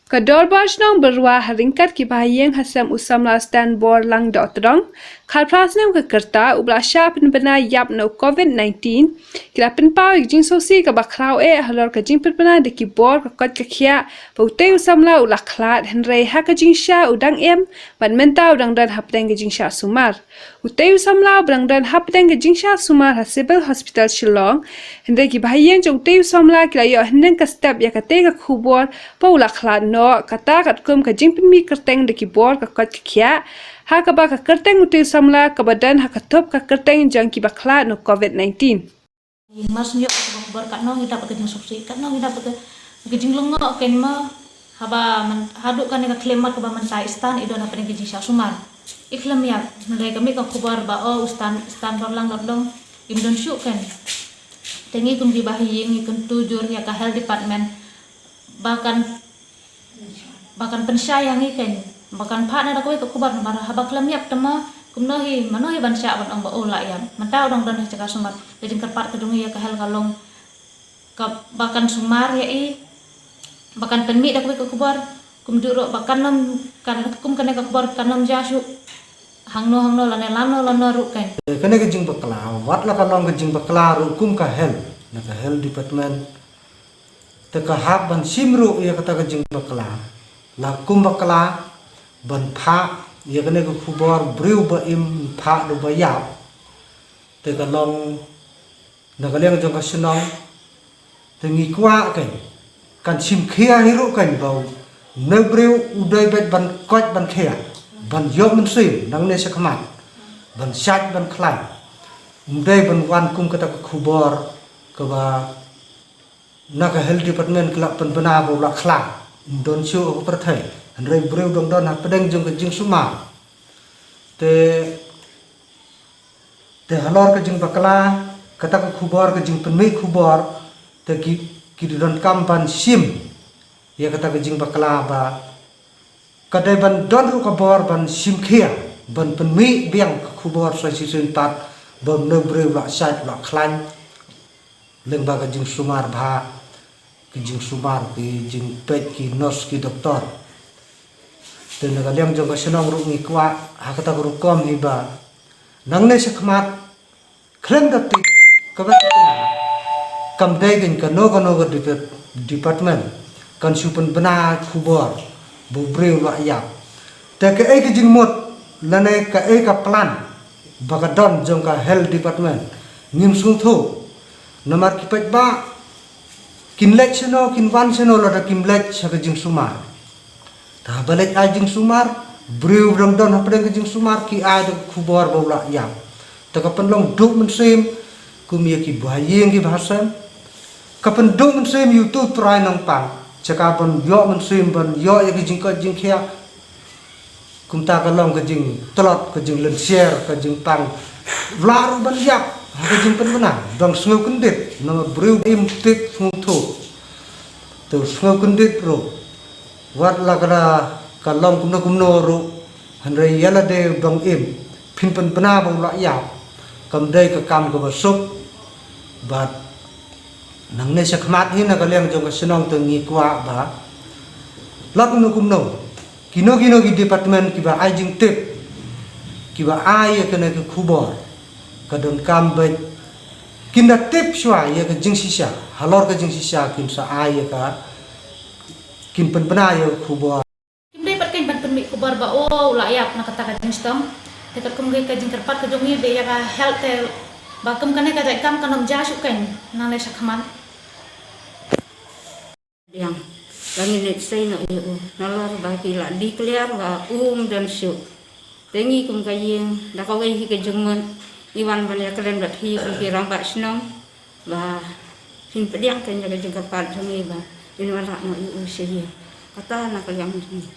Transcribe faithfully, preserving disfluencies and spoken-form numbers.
Ka Dorbar Shnong Barwa ha ryngkat ki bahaïing ha sem u samla Stanborlang Dohtdong, khatphra snem ka rta, uba la shah pynbna ïap na u COVID nineteen, ki la pynpaw ïa ka jingsngewsih kaba khraw eh halor ka jingpynbna da ki bor ka koit ka khiah ba utei u samla u la khlad, hynrei ha ka jingshisha u dang im bad mynta u dang don hapdeng ka jingshah sumar. Utei u samla u dang don hapdeng ka jingshah sumar ha Civil Hospital Shillong. Hynrei ki bahaïing jong utei u samla ki la ïoh hynnin ka step ïa katei ka khubor ba u la khlad noh, kata katkum ka jingpynmih kyrteng da ki bor ka koit ka khiah, ha kaba ka kyrteng utei u samla kaba don ha ka thup ka kyrteng jong kiba khlad na u COVID nineteen. Mar shu ïoh kata ka khubor katno ngi dap ka jingsngewsih, katno ngi dap ka jinglyngngoh, kane ma haba man, haduh kane ka khyllipmat kaba mynta i Stan i don hapdeng ka jingshah sumar. I khlem ïap, hynrei ka mih ka khubor ba, oh, u Stan, Stanborlang Dohtdong im don shuh, kane. Te ngi kum ki bahaïing ngi kyntu jur ïa ka health department ba kan, ba kan pynshai ïa ngi, kane, ba kan phah noh da kawei ka khubor, namar haba khlem ïap te ma kumno hi, mano hi ban shah ban ong ba u la ïap. Mynta u dang don ha jaka sumar. Ka jingkyrpad ka jong ngi ïa ka health ka long ka ba kan sumar ïa i, ba kan pynmih da kawei ka khubor. Kumjuh ruh ba kan ym, kan, kum kane ka khubor kan ym jia shuh hangno hangno lane lano lano ruh, kane. Kane ka jingbakla, wat la ka long ka jingbakla ruh kum ka health, na ka health department, te ka hap ban shim ruh ïa kata ka jingbakla. La kum bakla ban phah ïa kane ka khubor briew ba im, phah da ba ïap. Te ka long na ka liang jong ka shnong, te ngi kwah, kane, kan shim khia hi ruh, kane, ba une u briew u dei beit ban koit ban khiah, ban ïoh mynsiem nangne sha khmat, ban shait ban khlaiñ. Um dei ban wan kum kata ka khubor kaba na ka health department ki la pynbna ba u la khlad, um don shuh ha ka pyrthei. Hynrei u briew dang don hapdeng jong ka jingsumar. Te, te halor ka jingbakla, kata ka khubor, ka jingpynmih khubor, te ki, ki donkam ban shim ïa kata ka jingbakla ba ka dei ban don ruh ka bor ban shim khia, ban pynmih biang ka khubor sa shisien pat ba une u briew u la shait, u la khlaiñ lyngba ka jingsumar bha, ka jingsumar ki jingpeit ki nurse ki doktor. Te na ka liang jong ka shnong ruh ngi kwah ha kata ka rukom hi ba nangne sha khmat, khlem da tip kaba kam dei kane kano kano ka dep-, department kan shu pynbna khubor ba u briew u la ïap. Te kaei ka jingmut lane kaei ka plan ba ka don jong ka health department, ngim sngewthuh. Namar ki paidbah kin leit shano, kin wan shano lada kim leit sha ka jingsumar? Te haba leit ai jingsumar, briew dang don hapdeng ka jingsumar ki ai da ka khubor ba u la ïap. Te ka pynlong duh mynsiem kum ïa ki bahaïing ki bahasem. Ka pynduh mynsiem ïa utu u trai nongpang, sha ka ban ïoh mynsiem ban ïoh ïa ka jingkoit jingkhiah. Kumta ka long ka jingtlot, ka jinglynsiar, ka jingpang. Lah ruh ban ïap ha ka jingpynbna, dang sngew kyndit, namar briew im tip sngewthuh. Te u sngew kyndit ruh, wat la ka long kumno kumno ruh, hynrei ïa lade u dang im, phin pynbna ba u la ïap, kam dei ka kam kaba suk. Bad nangne sha khmat hi na ka liang jong ka shnong te ngi kwah ba la kumno kumno, kino kino ki department kiba ai jingtip, kiba ai ïa kane ka khubor, ka donkam ba kin da tip shuwa ïa ka jingshisha, halor ka jingshisha kin sa ai ïa ka, kin pynbna ïa ka khubor. Kim dei pat kein ban pynmih khubor ba, oh, u la ïap na kata ka jingshitom. Te katkum ka jingkyrpad ka jong ngi ba ïa ka health te, ba kum kane ka jait kam kan ym jia shuh kein nangne sha khmat. Diang, la ngin leit sei noh ïa u, nalor ba ki la declare ba um don shuh. Te ngi kum ka ïing, da kawei hi ka jingmut, ngi wan ban ïakren bad phi kum ki rangbah shnong, ba phin pdiang kein ïa ka jingkyrpad jong ngi ba ngin wanrah noh ïa u sha ïing. Kata na ka liang jong ngi.